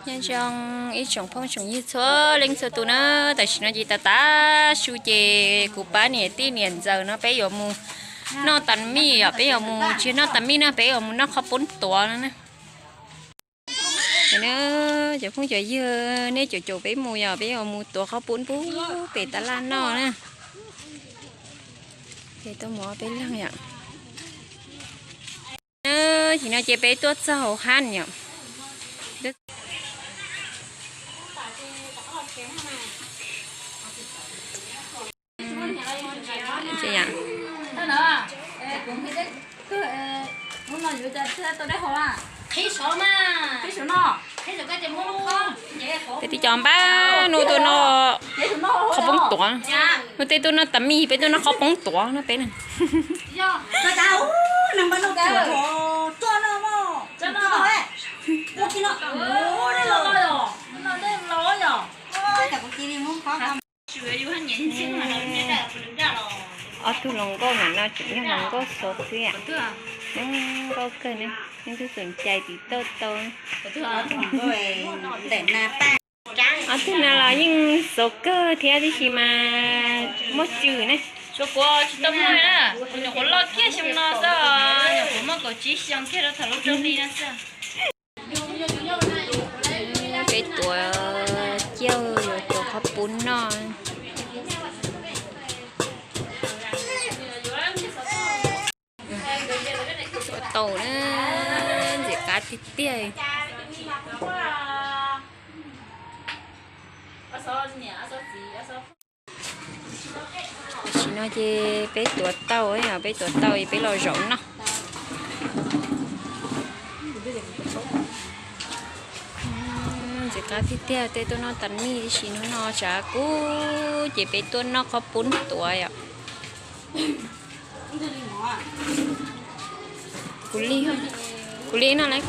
Nyob zoo ib tsoom phooj tsoom ywg txhua leej txhua tus na, tam sim no ces tas tas su ces kuv pab niam tij niam ntxawm no peb yuav mus noj tas mij yom, peb yuav mus tsis noj tas mij no, peb yuav mus noj qhov poob tuav no na. Cov phooj cov ywg, nej caum caum peb mus yom, peb yuav mus tuav qhov poob pub pem tab laj noj na. Ces tuaj mus ob peb leeg yom. Tam sim no ces peb tuaj txog hauv hab yom. Peb tib co npab nub tuaj noj qhov poob tuav, nub tej tuaj noj tas mij, peb tuaj noj qhov poob tuav no peb na. Ob tug hluas nkauj no tseem yog hluas nkauj xov xwb, yeej nkauj kawg ne, yeej tub xum cai tiv tauj tau. Ob tug no los yeej xov kawg thiab tab sis mas muaj tswv ne. Tsuas kuv tsis tau muaj na, kuv nyuam qhuav loj kiag xyoo no xwb, nyuam qhuav muaj kaum tsib xyoo kiag rau thaum lub rau hli no xwb. Peb tuav cauj yuav tuav qhov pub noj. Tuav tau na, ntxim qab tiag tiag. Tam sim no ces peb tuav tau, peb tuav tau es peb los zaum noj. Ntxim qab tiag tiag, tej tuaj noj tas mij tab sis hnub no tshav kub ces peb tuaj noj qhov pub tuav yom. Kuv li, kuv li no lawm.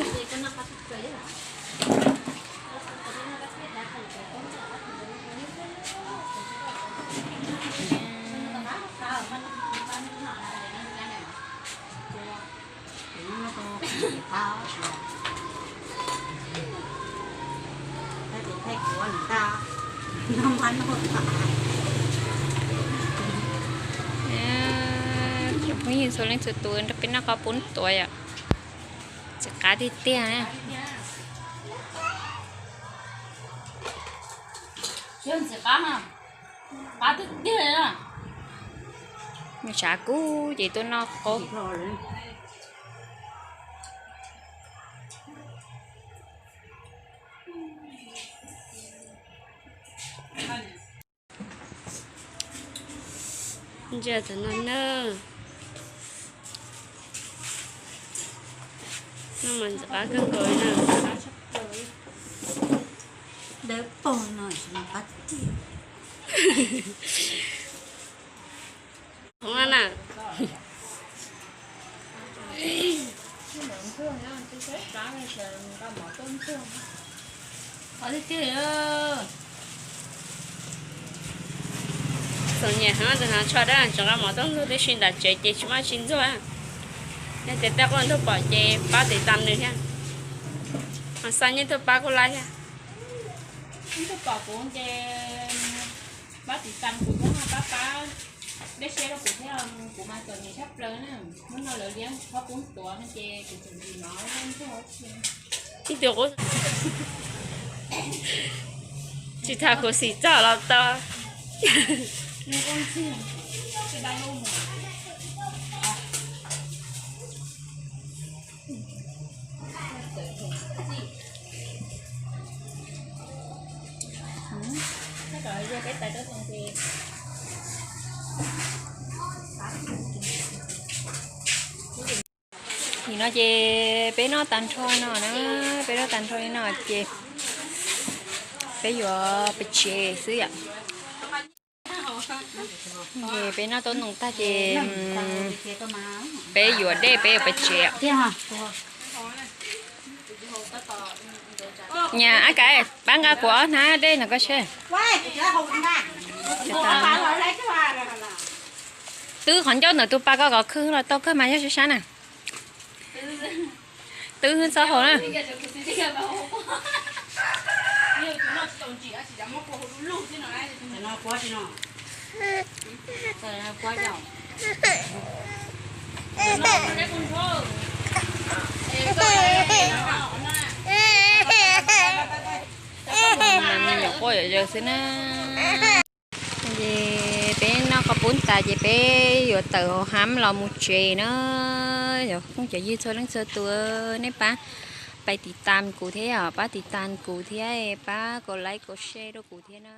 Cov phooj ywg txhua leej txhua tus nrog peb noj qhov pub tuav yom. Ntxim qab tiag tiag. Ntxim qab, qab tiag tiag. Tshav kub ces tuaj noj qhov Ntsia tam no na. Noj mas ntxim qab kawg nkaus na. Dawb paug no tsis noj qab tiag. Hov na. Txom nyem heev, tus hnav tsho dab tseem nqa mov tuaj ntxuag, tiam sis nram tsev ces tsis muaj tsis ntxuag. Yog tias tej qub ntug pom ces pab tiv tas nws thiab. Mas xa nyiaj tuaj pab kuj lab thiab. Ntug pom kuv ces pab tiv tas kuv thiab, pab pab dej siab rau kuv thiab, kuv mas txom nyem tshaj plaws na. Hnub no lawv liab qhov pub tuav no ces kuv tseem tsis hnov ntxuag. Ib tug qub tsis tham khuv xim txog los tau. Nim no ces peb noj tag nrho no na, peb noj tag nrho li no ces peb yuav pais tsev xwb yom. Ces peb noj tau ntoo tag ces peb yuav dej peb yuav pais tsev. Nyam ab kav, pab nqa kuv ob hnab dej no koj seb. Twb qhov ncauj ntawm tus pas koj kov khwb los tau kawg mas yog sab sab na. Twb txhob haus na. Me nyuam quaj yam yawg xwb na. Ces peb noj qos pub tas ces peb yuav tawm hauv ham los mus tsev na. Yog phooj cov ywg txhua leej txhua tus, nej pab pais tiv tas kuv thiab os, pab tiv tas kuv thiab, pab kaum like kaum share rau kuv thiab na.